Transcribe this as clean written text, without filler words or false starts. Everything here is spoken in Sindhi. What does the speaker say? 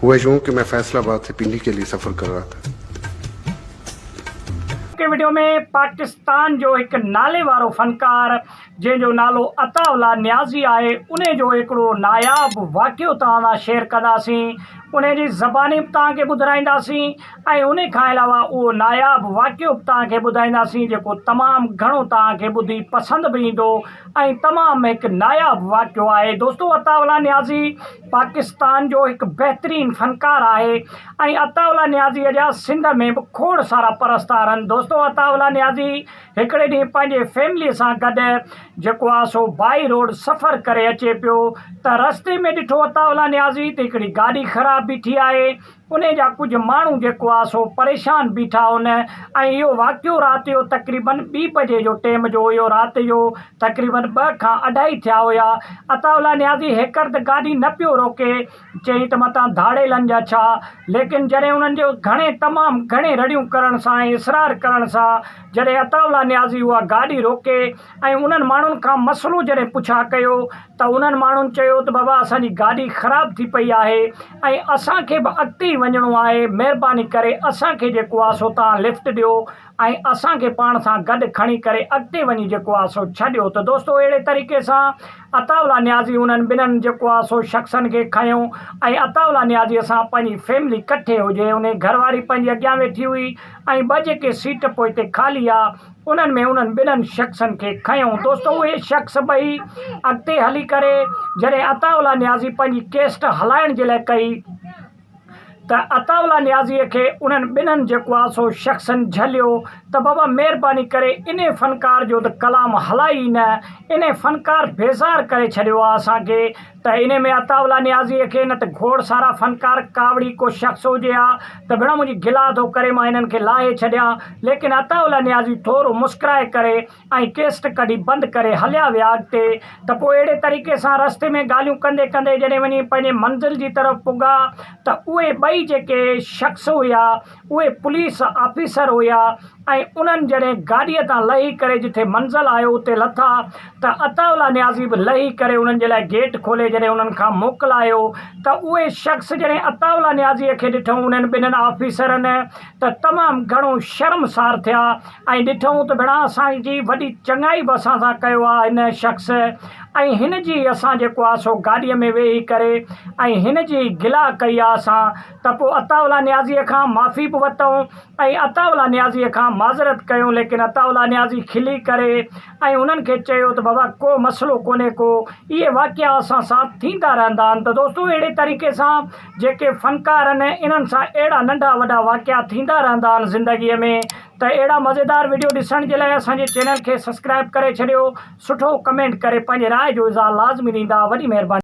हुआ यूँ कि मैं फैसलाबाद से पिंडी के लिए सफ़र कर रहा था। ڪي وڊيو ۾ پاڪستان جو هڪ نالي وارو فنڪار جنهن جو نالو عطاء الله نيازي آهي انهي جو هڪڙو ناياب واقعو توهان سان شيئر ڪنداسين انهي جي زباني به توهان کي ٻڌرائينداسين ۽ انهي کان علاوه اهو ناياب واقعو به توهان کي ٻڌائينداسين جيڪو تمام گهڻو توهان کي ٻڌي پسند به ايندو ۽ تمام هڪ ناياب واقعو آهي دوستو عطاء الله نيازي پاڪستان جو هڪ بهترين فنڪار آهي ۽ عطاء الله نيازي جا سنڌ ۾ به کوڙ سارا پرستار آهن دوستو عطاء الله نيازي هڪڙي ڏينهن پنهنجي فيملي سان گڏ جيڪو آهي سو بائي روڊ سفر ڪري اچي پيو ته رستي ۾ ڏٺو عطاء الله نيازي ته هڪڙي گاڏي خراب بيٺي آهي انهي جا ڪجهه ماڻهو جيڪو آ سو پريشان بيٺا هن ۽ اهو واقعو رات جو تقريبن ٻي بجي جو ٽيم جو هيو رات جو تقريبن ٻه کان اڍائي ٿيا هيا عطاء الله نيازي هيڪر ته گاڏي نه پيو روڪي چيائين ته متان ڌاڙيلن جا ڇا ليڪن جڏهن انهن جو گهڻي تمام گهڻي رڙيون ڪرڻ سان ۽ اصرار ڪرڻ سان جڏهن عطاء الله نيازي اها گاڏي روڪي ۽ انهن ماڻهن کان مسئلو جڏهن پڇا ڪيو ته انهن ماڻهن چيو ته بابا اسان جي گاڏي خراب ٿي پئي آهي ۽ اسان کي به اڳتي ئي وڃڻو آهي مهرباني ڪري اسان کي جيڪو آهي سو توهان لفٽ ڏيو ۽ اسان کي پاڻ سان گڏ کڻي ڪري اڳتي وڃي جيڪو آهي سو ڇڏيو ته دوستو اهڙي طريقي سان عطاء الله نيازي انهن ٻنهن جيڪو آهي سو شخصن کي کنيو ۽ عطاء الله نيازي سان پنهنجي فيملي ڪٺي هجي انهي گهر واري پنهنجي اڳيان ويٺي هئي ۽ ٻه جيڪي سيٽ پوئتي خالي آ انهن ۾ انهن ٻنهن شخصن کي کنيو. دوستو اهي شخص ٻئي اڳتي هلي ڪري جڏهن عطاء الله نيازي پنهنجي ڪيسٽ هلائڻ جي لاء ڪئي ته عطاء الله نيازي کي انهن ٻنهن جيڪو آهي سو شخصن جهليو ته بابا مهرباني ڪري انهي فنڪار جو ته ڪلام هلائي ئي نه انهي فنڪار بيزار ڪري ڇڏيو آهي اسان کي ته انهي ۾ عطاء الله نيازيء کي نه ته گهوڙ سارا فنڪار ڪاوڙي ڪو شخص هجي ها ته ڀيڻا منهنجي گلا ٿو ڪري مان هنن کي لاهي ڇڏيان ليڪن عطاء الله نيازي ٿورو مسڪرائي ڪري ۽ ڪيسٽ ڪڍي بند ڪري هليا ويا اڳتي ته پوء اهڙي طريقي سان رستي ۾ ڳالهيون ڪندي ڪندي جڏهن وڃي پنهنجي منزل جي طرف پڳا ته اهي ٻئي جيڪي شخص هيا اهي پوليس آفيسر هيا ۽ انهن جڏهن گاڏيء تان لهي ڪري جٿي منزل آيو اتي لٿا ته عطاء الله نيازي به لهي ڪري انهن جي لاء گيٽ کولي جڏهن انهن کان موڪلايو ته اهي شخص جڏهن عطاء الله نيازيء کي ڏٺئون انهن ٻنهن آفيسرن ته تمام گهڻو شرمسار ٿيا ۽ ڏٺئون ته ڀيڻا اسان جي وڏي چڱائي به اسان سان ڪيو آ هن شخص ۽ هن جي اسان جيڪو آ سو گاڏيء ۾ ويهي ڪري ۽ هن جي گلا ڪئي آ اسان ته پوء عطاء الله نيازيء کان معافي به ورتئون ۽ عطاء الله نيازيء کان معذرت ڪيون ليڪن عطاء الله نيازي کلي ڪري ۽ انهن کي چيو ته بابا ڪو مسئلو ڪونهي ڪو اهي واقعا اسان سان ٿيندا رهندا آهن ته دوستو اهڙي طريقي سان جيڪي فنڪار آهن انهن سان اهڙا ننڍا وڏا واقعا ٿيندا رهندا آهن زندگيء ۾ ته اهڙا مزيدار وڊيو ڏسڻ جي لاء اسان جي چينل کي سبسڪرائب ڪري ڇڏيو سٺو ڪمينٽ ڪري پنهنجي راء جو اظهار لازمي ڏيندا وڏي مهرباني.